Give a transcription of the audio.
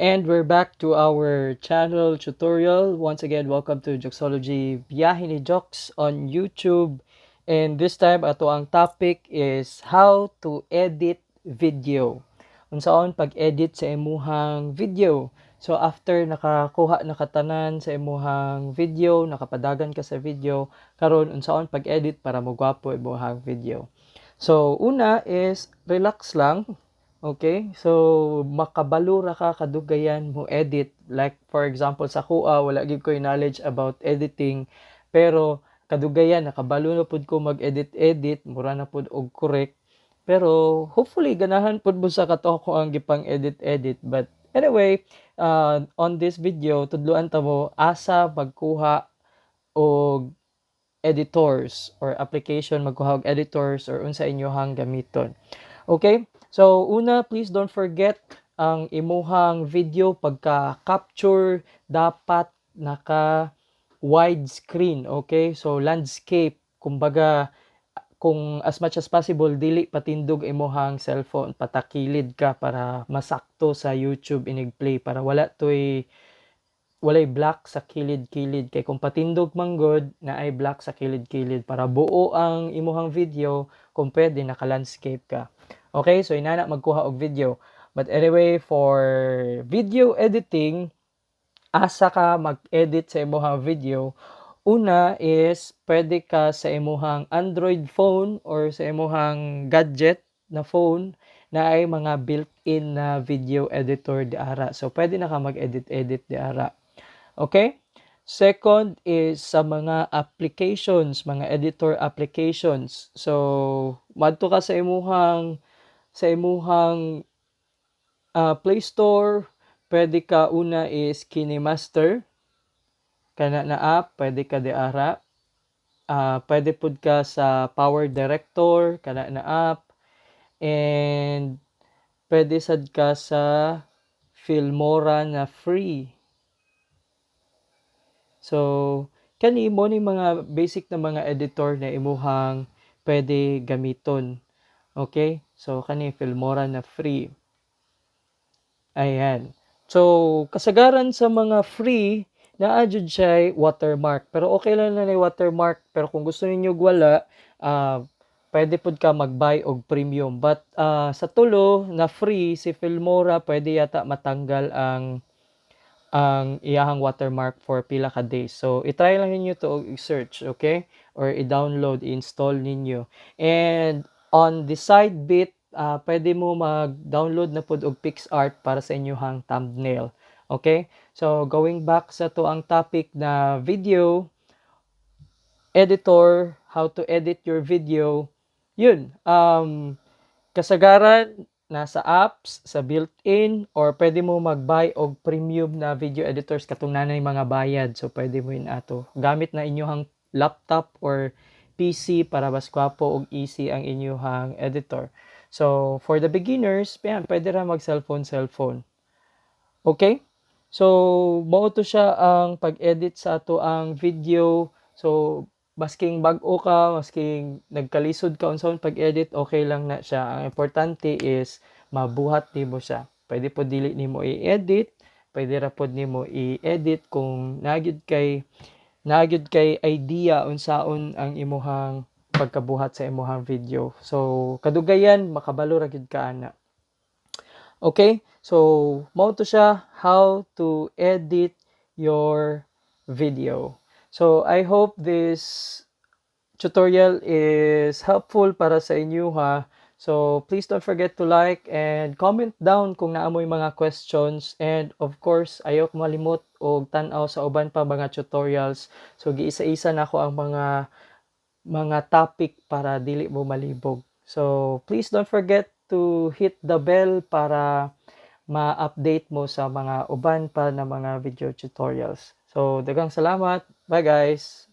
And we're back to our channel tutorial. Once again, welcome to Joxology Biyahe ni Jox on YouTube. And this time, ato ang topic is how to edit video. Unsaon pag-edit sa imuhang video. So after nakakuha na katanan sa imuhang video, nakapadagan ka sa video, karon unsaon pag-edit para mogwapo imuhang video. So una is relax lang. Okay? So, makabalo ra ka kadugayan mo edit. Like, for example, sa akoa, wala gyud ko'y knowledge about editing. Pero, kadugayan, nakabalo na pud ko mag-edit-edit, mura na pud og correct. Pero, hopefully, ganahan pud mo sa kato ko ang gipang edit-edit. But, anyway, on this video, tudluan ta mo asa magkuha og editors or application, magkuha og editors or unsa inyohang gamiton. Okay? So, una, please don't forget ang imuhang video pagka-capture dapat naka widescreen, okay? So, landscape, kumbaga kung as much as possible dili patindog imuhang cellphone, patakilid ka para masakto sa YouTube inig play para wala toy walay black sa kilid-kilid, kay kung patindog man gud naay black sa kilid-kilid. Para buo ang imuhang video, kung pwede naka-landscape ka. Okay, so inana magkuha og video. But anyway, for video editing, asa ka mag-edit sa imuhang video? Una is pwede ka sa imuhang Android phone or sa imuhang gadget na phone na ay mga built-in na video editor diara. So pwede na ka mag-edit-edit diara. Okay? Second is sa mga applications, mga editor applications. So madto ka sa imuhang Play Store, pwede ka, una is KineMaster. Kana na app, pwede ka diara. Pwede pud ka sa Power Director, kana na app. And pwede sad ka sa Filmora na free. So, kani mo ni mga basic na mga editor na imuhang pwede gamiton. Okay? So, kani Filmora na free. Ayan. So, kasagaran sa mga free, naa jud siya'y watermark. Pero okay lang na watermark. Pero kung gusto ninyo wala, pwede pud ka mag-buy og premium. But sa tulo na free, si Filmora, pwede yata matanggal ang iyahang watermark for pila ka days. So, i-try lang ninyo to og i-search, okay? Or i-download, i-install ninyo. And on the side bit, pwede mo mag-download na pud og PicsArt para sa inyong thumbnail. Okay? So, going back sa to ang topic na video editor, how to edit your video, yun. Kasagaran, nasa apps, sa built-in, or pwede mo mag-buy og premium na video editors katong nanay mga bayad. So, pwede mo yun ato. Gamit na inyong laptop or PC para mas gwapo og easy ang inyong editor. So, for the beginners, yan, pwede ra mag cellphone cellphone. Okay? So, mao to siya ang pag-edit sa ato ang video. So, masking bag-o ka, masking nagkalisod ka unsaon pag-edit, okay lang na siya. Ang importante is mabuhat nimo siya. Pwede pod dili nimo i-edit, pwede ra pod nimo i-edit kung naa gyud kay idea unsaon ang imuhang pagkabuhat sa imuhang video. So, kadugayan makabalo ra gyud ka ana. Okay? So, mao to siya, how to edit your video. So, I hope this tutorial is helpful para sa inyo ha. So, please don't forget to like and comment down kung naa moy mga questions, and of course, ayaw malimot og tan-aw sa uban pa mga tutorials. So, giisa-isa nako ang mga topic para dili mo malibog. So, please don't forget to hit the bell para ma-update mo sa mga uban pa na mga video tutorials. So, daghang salamat. Bye, guys.